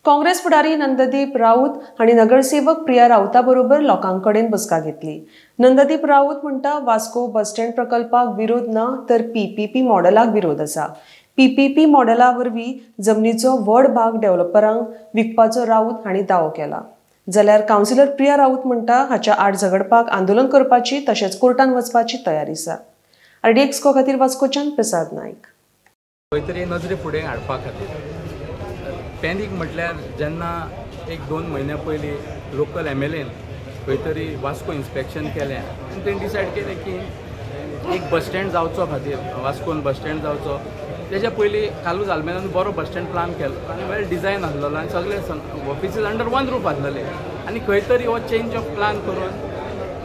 काँग्रेस फुडारी नंददीप राऊत हांणी नगरसेवक प्रिया राऊता बरोबर लोकांकडेन बसका घेतली. नंददीप राऊत म्हणटा, वास्को बस स्टँड प्रकल्पाक विरोध ना तर पीपीपी मॉडेलाक विरोध आसा. पीपीपी मॉडेला वरवीं जमनीचो व्हड भाग डेव्हलपरांक विकपाचो राऊत हांणी दावो केला. जाल्यार कावन्सिलर प्रिया राऊत म्हणटा, हाच्या आड झगडपाक आंदोलन करपाची तशेंच कोर्टान वचपाची तयारी आसा. आरडीएक्स को खातीर वास्कोच्यान प्रसाद नायक. खंय तरी नजरे फुडें हाडपा खातीर पॅनीक म्हटल्यार जेन्ना 1-2 म्हयन्या पयलीं लोकल MLAन खंय तरी वास्को इन्स्पेक्शन केलें आनी तेणी डिसायड केलें की एक बस स्टँड जावचो खातीर वास्कोन बस स्टँड जावचो. तेज्या पयलीं कार्लूस आल्मेदान बरो बस स्टँड प्लान केलो आनी वेल डिजायन आसलेलो आनी सगळे ऑफिसीस अंडर वन रूफ आसलेले आनी खंय तरी हो चेंज ऑफ प्लान करून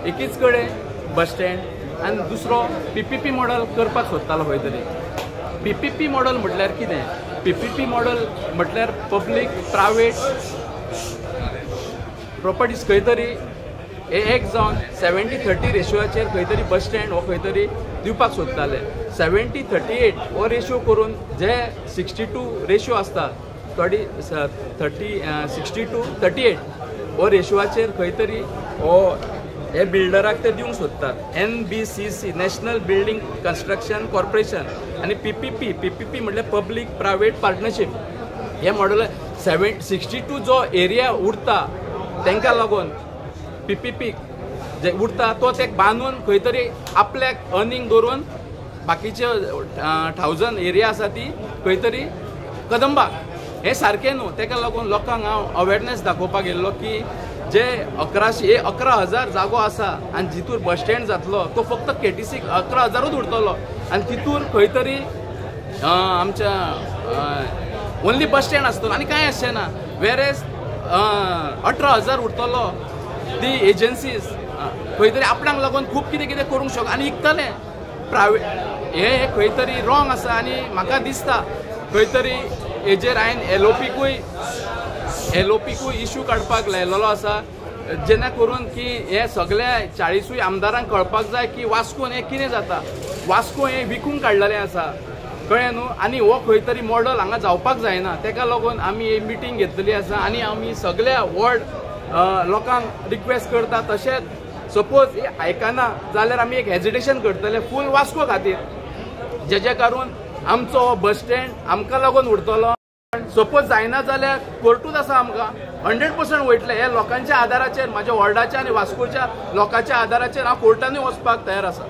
एकीच कडेन बस स्टँड आनी दुसरो PPP model करपाक सोदतालो. खंय तरी PPP model म्हटल्यार कितें? PPP model म्हटल्यार पब्लीक प्रायवेट प्रॉपर्टीज खंय तरी एक जावन 70-30 रेशियोचेर खंय तरी बस स्टँड हो खंय तरी दिवपाक सोदताले. 70-38 हो रेशियो करून जे 62 रेशियो आसता थोडी 60-38 हो रेशियोचेर खंय तरी हो हे बिल्डराक ते दिवंक सोदतात. NBCC national building construction corporation आनी PPP म्हटल्यार पब्लीक प्रायवेट पार्टनरशीप. हे मॉडल 62 जो एरिया उरता तांकां लागून PPP जे उरता तो ते बांदून खंय तरी आपल्याक अर्निंग दवरून बाकीचे 1000 एरिया आसा ती खंय तरी कदंबाक. हें सारकें न्हू. ताका लागून लोकांक हांव अवेरनेस दाखोवपाक येयल्लो की जे 11,000 जागो आसा आनी जितूर बस स्टँड जातलो तो फक्त KTC 11,000ूच उरतलो आनी तितूर खंय तरी आमच्या ओन्ली बस स्टँड आसतलो आनी कांय आसचें ना. वेरेज 18,000 उरतलो ती एजन्सीज खंय तरी आपणाक लागून खूब कितें कितें करूंक शकता आनी इकतले प्रायवेट. हें खंय तरी रॉंग आसा आनी म्हाका दिसता खंय तरी हेजेर हांवें LOPकूय इशू काडपाक लायलेलो आसा, जेणे करून की हे सगळे 40 आमदारांक कळपाक जाय की वास्कोन हें कितें जाता. वास्को हें विकूंक काडलेलें आसा, कळ्ळें न्हू. आनी हो खंय तरी मॉडल हांगा जावपाक जायना. ताका लागून आमी ही मिटींग घेतलेली आसा आनी आमी सगळ्या वॉर्ड लोकांक रिक्वेस्ट करता. तशेंच सपोज आयकना जाल्यार आमी एक हेजिटेशन करतले फूल वास्को खातीर, जेजे करून आमचो हो बस स्टँड आमकां लागून उरतलो. सपोज जायना जाल्यार कोर्टूच आसा आमकां 100% वयतले. हे लोकांच्या आदाराचेर, म्हाज्या वॉर्डाच्या आनी वास्कोच्या लोकांच्या आदाराचेर हांव कोर्टानूय वचपाक तयार आसा.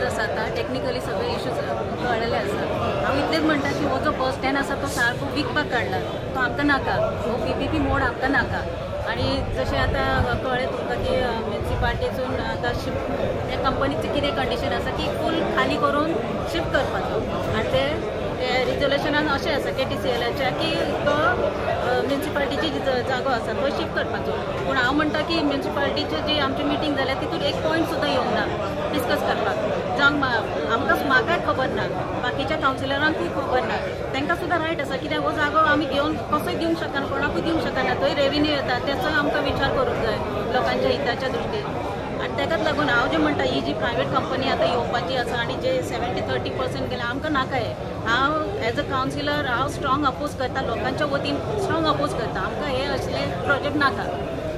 आसा टेक्निकली सगळे इश्यूज कळ्ळेले आसा. हांव इतलेंच म्हणटा की हो जो बस स्टँड आसा तो सारको विकपाक काडला, तो आमकां नाका. हो PPP मोड आमकां नाका. आनी जशें आतां कळ्ळें तुमकां की म्युनिसिपालिटीसून आतां शिफ्ट त्या कंपनीचें कितें कंडिशन आसा की फूल खाली करून शिफ्ट करपाचो आनी ते रिजोल्युशनान अशें आसा KTCLच्या की तो म्युनिसिपालिटीची जागो आसा तो शिफ्ट करपाचो. पूण हांव म्हणटा की म्युनिसिपालिटीची जी आमची मिटींग जाल्या तितून एक पॉयंट सुद्दां येवंक ना डिस्कस करपाक. जावं आमकां म्हाकाय खबर ना, बाकीच्या कावन्सिलरांकूय खबर ना. तांकां सुद्दां रायट आसा कित्याक हो जागो आमी घेवन कसोय दिवंक शकना, कोणाकूय दिवंक शकना. थंय रेवेन्यू येता तेचो आमकां विचार करूंक जाय लोकांच्या हिताच्या दृश्टीन. आनी ताकाच लागून हांव जें म्हणटा ही जी प्रायवेट कंपनी आतां येवपाची आसा आनी जे 70-30% गेले आमकां नाका. हें हांव एज अ कावन्सिलर हांव स्ट्रॉंग अपोज करता, लोकांच्या वतीन स्ट्रॉंग अपोज करता. आमकां हे असले प्रोजेक्ट नाका.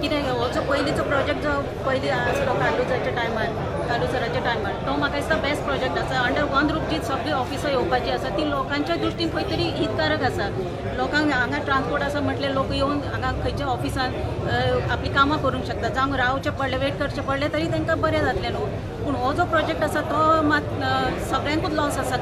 कित्याक हो जो पयलींचो प्रोजेक्ट जो पयलीं आसलो कार्लूसाच्या टायमार, कार्लूस सराच्या टायमार, तो म्हाका दिसता बेस्ट प्रोजेक्ट आसा. अंडर वन रूफ जी सगळीं ऑफिसां येवपाची आसा ती लोकांच्या दृश्टीन खंय तरी हितकारक आसा. लोकांक हांगा ट्रान्सपोर्ट आसा म्हटल्यार लोक येवन हांगा खंयच्या ऑफिसान आपलीं कामां करूंक शकता. जावं रावचें पडलें, वेट करचें पडलें तरी तांकां बरें जातलें न्हू. पूण हो जो प्रोजेक्ट आसा तो मात सगळ्यांकूच लॉस आसा.